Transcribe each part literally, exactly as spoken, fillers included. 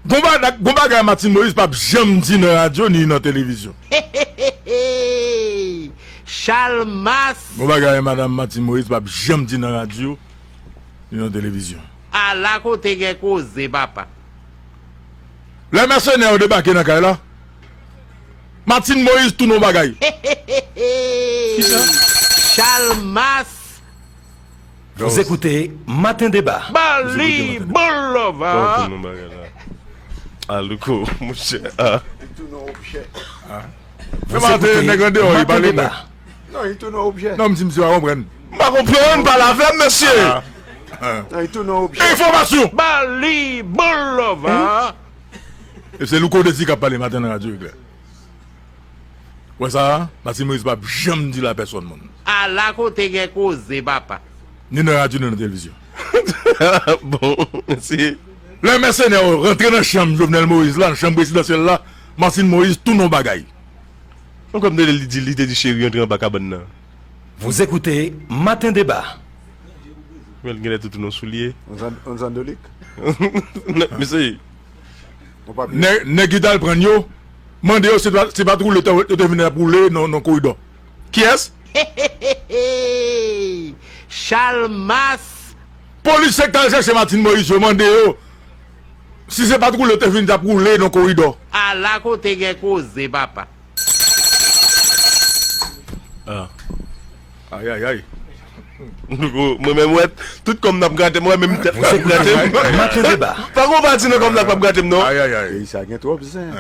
Gon ba-, gon bagay Martine Moïse p ap janm di nan radyo ni nan televizyon. Chalmas. Gon bagay madanm Martine Moïse p ap janm di nan radyo ni nan televizyon. Ala kote gen koze, papa. Lè mèsenè yo debake nan kay la, Martine Moïse tounen yon bagay. Chalmas. Vous écoutez Matin Débat. Bali, bon lova. Bon, tout moun bagay la. A, Louko, monchè. A. Fè maten, nèg andeyò, li pale mwen. Non, li tounen objè. Non, m di misye pa konprann. M pa konprann, pale avè m, mesye. Non, li tounen objè. Enfòmasyon. Bali, bon lova. E se Louko Désir k ap pale maten nan radyo Eklè. Wè sa a, Martine Moïse p ap janm di la pèsòn moun. Ala kote gen koze, papa. Ni nan radyo, ni nan televizyon. Bon, se. Lè mèsenè yo rantre nan chanm Jovenel Moïse la, nan chanm prezidansyèl la, Martine Moïse tounen yon bagay. Ankò m tande li di, li te di cheri antre anba kabann nan. Vous écoutez Matin Débat. Men l genlè tou tounen yon soulye. Yon zan-, yon zandolik. Mesye. Nèg, nèg ki t al pran yo, mande yo si pa, si pa t woule yo te, yo te vin ap woule nan, nan koridò. Kiyès? Chalmas. Polisye k t al chèche Martine Moïse yo mande yo si se pa t woule yo te vin t ap woule nan koridò. Ala kote gen koze, papa. Ah. Ay, ay, ay. Mwen menm, wè, tout kòm n ap grate m, wè, menm tèt la ap grate m. Matin Débat. Pa gen yon pati nan kòm la k ap grate m, non. Ay, ay, ay. Peyi sa gen twòp zen.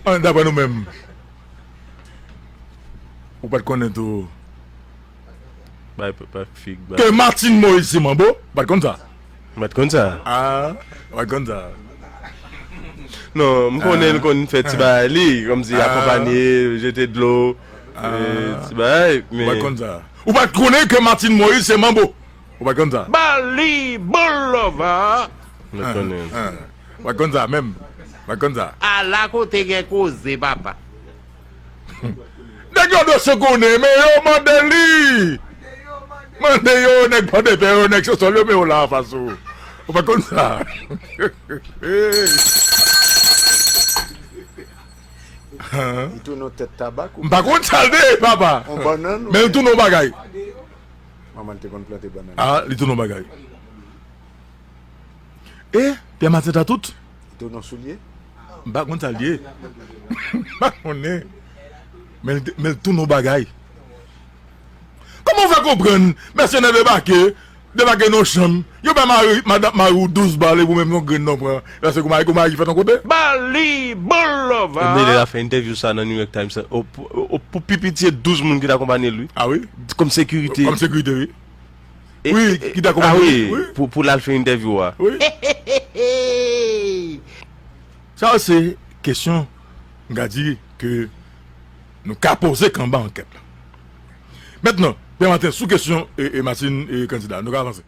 An, daprè nou menm, ou pa t konnen tou. Bay, pa, pa fig, bay. Ke Martine Moïse se manbo, ou pa t konn sa? M pa t konn sa. Ah, ou pa t konn sa. Non, m konnen l konn fè ti bagay li, kòmsi akonpanye, jete dlo, eh, ti bagay, men. Ou pa t konn sa. Ou pa t konnen ke Martine Moïse se manbo. Ou pa t konn sa. Bali, bon lova. M pa t konnen. Ah, ah. Ou pa t konn sa menm. Ou pa t konn sa. Ala kote gen koze, papa. Nèg yo dwe se konnen, men yo mande li. Mande yo, nèg Pòdepè yo, nèg Sesòl yo, men yo la anfas ou. Ou pa t konn sa. Li tounen yon tèt tabak ou. M pa konn sa l te ye, papa. Yon bannann ou. Men l tounen yon bagay. Manman l te konn plante bannann. Ah, li tounen yon bagay. E, Pyè Maten Tatout? Li tounen yon soulye. M pa konn sa l ye. M pa konnen. Men l te, men l tounen yon bagay. Kòman w fè konprann mèsenè debake, debake nan yon chanm, yo bay mari, madanm, mari w douz bal epi w menm yon grenn non pran, paske w mari, kou mari ki fèt yon kote? Bali, bon lova. Mele la fè entèvyou sa nan New York Times, o, pou, o, pou pi piti e douz moun ki t akonpanye l, wi. Ah wi? Kòm sekirite. Kòm sekirite, wi. E, wi, e, ki ta kòmanse, ah wi, wi, pou, pou l al fè entèvyou a. Wi. Sa yo se kesyon, m ka di, ke nou ka poze k anba ankèt la. Mentnan, Pyè Maten, sou kesyon, e, e, Martine, e, kandida, nou ka avanse.